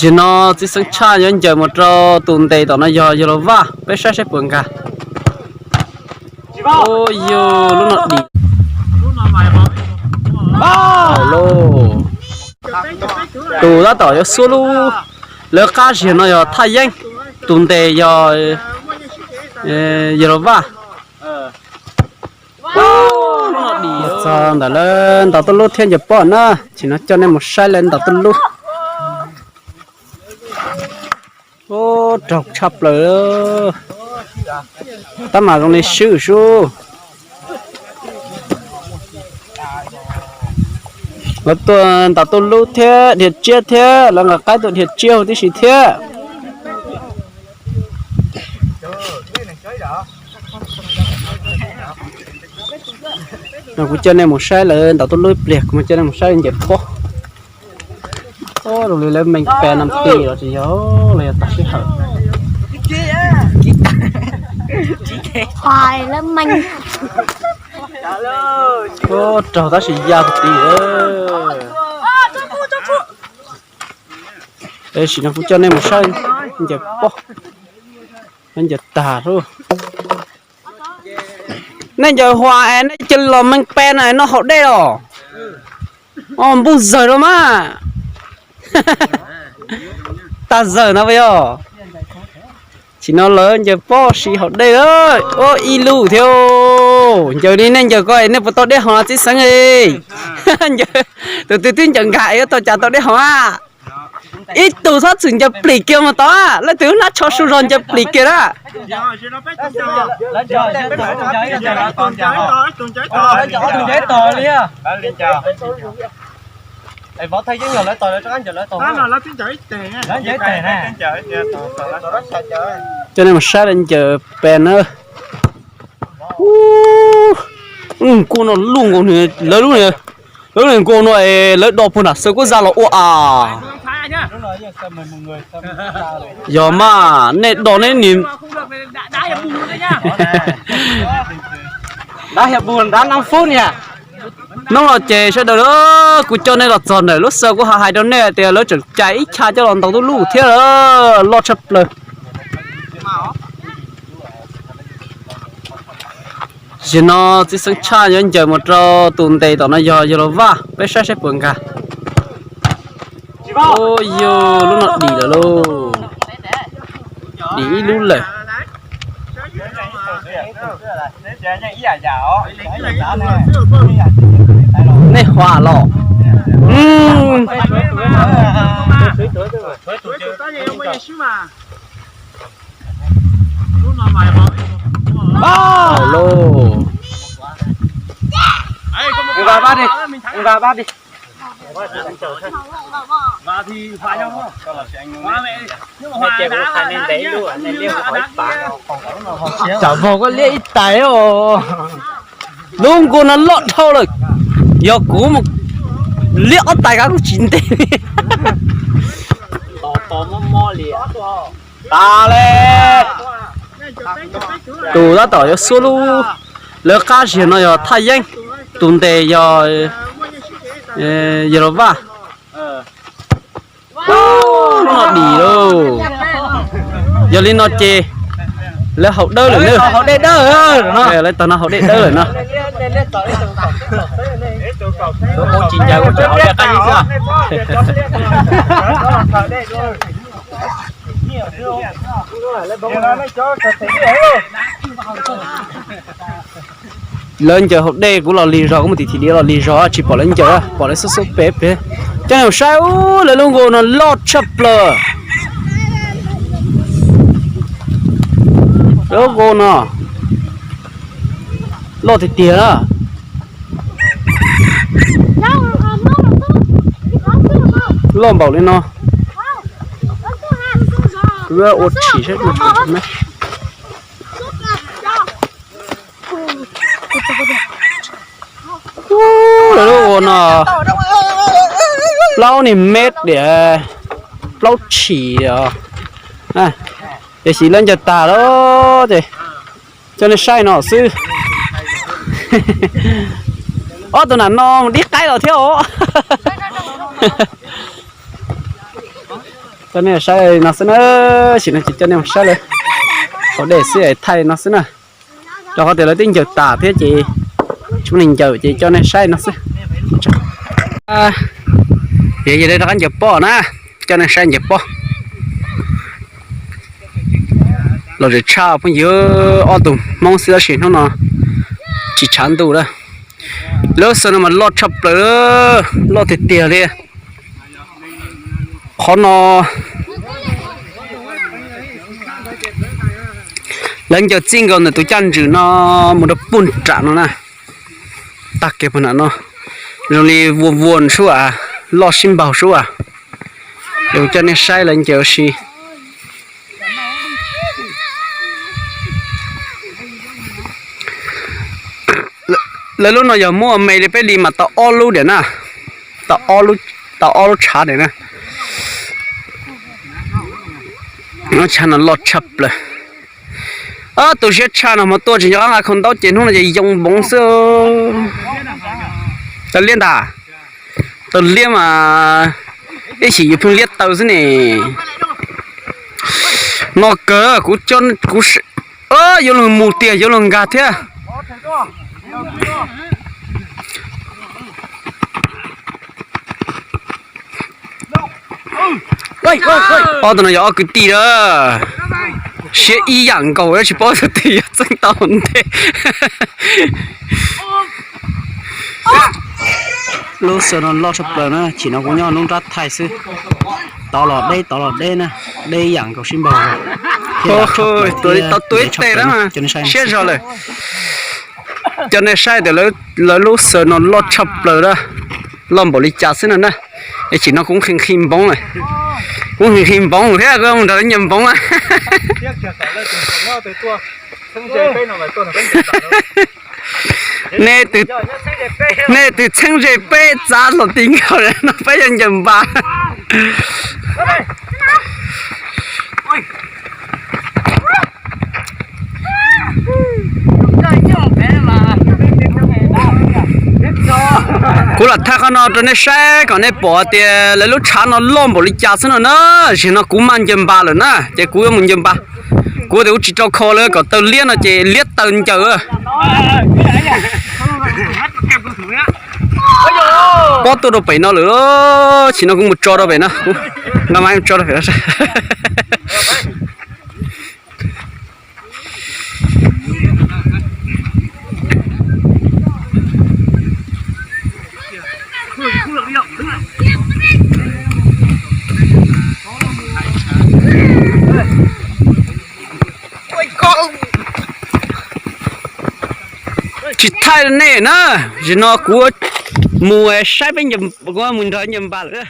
Tam sim no txiv xeeb tshaj yuav ncaws mus rau tus ntes tom no yog yawg Lauj Vaj, peb saib seb puas nkag. Yog lub no dim lauj. Tus tab tom yuav xub lub, lawv qab ziag no yog Thaj Yeeb, tus ntes yog yawg Lauj Vaj. Txog ntawm lawv ntaus tuj lub thiab ncaws pob na, tsis no coj nej mus saib lawv ntaus tuj lub. Ub, raug tshaj plaws. Tab mas zoo li swb sub. Lawv tuaj ntaus tuj lub thiab dhia tsiab thiab lawv nqa qaib tuaj dhia tsiab huv tib si thiab. No kuv coj nej mus saib lawv ntaus tuj lub ib pliag, kuv mam coj nej mus saib ncaws pob. Ub, zoo li lawv meej pe no ti los tsis yog, los yog tag sij hawm. Ub, raug tab sis ya ti lawm. Tam sim no kuv coj nej mus saib ncaws pob, ncaws tag lauj. Nej ncaws huas es nej cia li los meej pe no noj haus dej los. Npuj zawg rau mas. Tag zawg no puas yog? Tam sim no lawv ncaws pob siv haus dej lawm. Ua ib lub thiab. Ncaws li nej ncaws ko nej puas tau dej haus txiv xeeb li? Tus twg twb ncaws nkag es yuav tau cas tau dej haus a? Ib tug txhob txwm ncaws plis kiag mus tod, leej twg lub hnab tsho su zog ncaws plis kiag na. Coj nej mus saib lawv ncaws pes na. Ub, nkaus no luj nkaus, lawv lub, lawv nkaus no es lawv do puag nram Xaw Kuab Zaj los ua as. Yog mas nej do nej niam. Hnub no ces sawv daws, kuv coj nej los txog ntawm lub xaw kuv hais rau nej tias lawv tseem cais ib chav coj los ntaus tuj lub thiab, loj tshaj plaws. Tam sim no txiv xeeb tshaj yuav ncaws mus rau tus ntes tom no yog yawg Lauj Vaj, peb saib seb puas nkag. Yog lub no dim lawm lauj. Dim ib lub lawm. Nej huam los. Lauj. Tsam vog koj liab ib tais os. Lub nkaus no loj dhau lawm. Yog kuv mus liab ob tais kab kuj tsis ntev. Tas li. Tus tab tom yuav xub lub, lawv qab ziag no yog Thaj Yeeb, tus ntes yog Yawg Lauj Vaj. Lub no dim lauj. Yog li no ces lawv haus dawb lawm na. Lawv tag no haus dej dawb lawm no. Lawv ncaws haus dej kuv los lig zog, kuv mus tim thim diav los lig zog tsis pom lawv ncaws, pom lawv xub xub pem pem. Coj nej saib, lawv lub nkaus no loj tshaj plaws. Lub nkaus no loj tiag tiag na. Loj npaum li no. Kuv ua tshim saib. Lub ua no plaub ni mev diam, plaub tshim os. Tiam sis lawv ncaws tag lawm ces coj nej saib no xwb. Ob tug nam no mus dib qaib los thiab os. Coj nej saib no xwb na, sim no ces coj nej mus saib lawv haus dej xwb es thaij no xwb na. Rau qhov tias lawv twb ncaws tas thiab ces tsis muaj neeg ncaws ces coj nej saib no xwb. Yog yog rov qab ncaws pob na, coj nej saib ncaws pob. Los zem tshaj phooj ywg, ob tug Hmoob xwb tab sis hnub no tsis tshav ntuj lawm. Lub xaws no mas loj tshaj plaws, loj tiag tiag li. Qhov no lawv ncaws txij nkaus ntawm tus caj ntswg no mus rau puag nram no na. Tag kiag puag nram no, zoo li vuas vuas sub as, loj sib npaug sub as. Yus coj nej saib lawv ncaws ua si. Lawv lub no yog muab me li peb li mas tau ob lub diam na, tau ob lub tshav diam na. Tshav no loj tshaj plaws. Tus siab tshaj no hmo tuaj tsis nco qab nqa khau ntaub ces hnub no ces yoo npoov xwb. Tau liab ntag, tau liab mas ib chim yus pheej liab taw xwb ne. No kawg kuv, kuv yuav luag mus tiag yuav luag nkag thiab. Ob tug no yog ob kwv tij a, siab ib yam nkaus tsis paub tus twg yuav txeeb tau ntej. Lub xaws no loj tshaj plaws na, chim no kuv nyob lub nrab thaij xwb. Tod los deb, tod los deb na, deb ib yam nkaus sib npaug. Tus tau tuav ib teg na, siab zog lawm. Cov nej saib tias lawv lub xaws no loj tshaj plaws na, loj npaum li cas xwb no na. Es chim no kuv nqhis nqhis npoov, kuv nqhis nqhis npoov thiab kuv mus nrog lawv ncaws npoov. Nej twb txheeb ze peb txav los ti nkaus no peb yuav ncaws npas. Kuv lam thaij qhov no rau nej saib kom nej pom tias lawv lub tshav no loj npaum li cas xwb no na. Zaum no kuv maj ncaws npas lawm na, ces kuv yuav mus ncaws npas. Kuv tias kuv tsis rau khau lawm kom taw liab no ces liab taw ncaws. Pob tuaj rau pem no lawm, chim no kuv mus tso rau pem no, nqa maiv tso rau pem no. Tsis thaij nej na, zaum no kuv mus saib peb, kuv mus nrog ncaws npas lawm.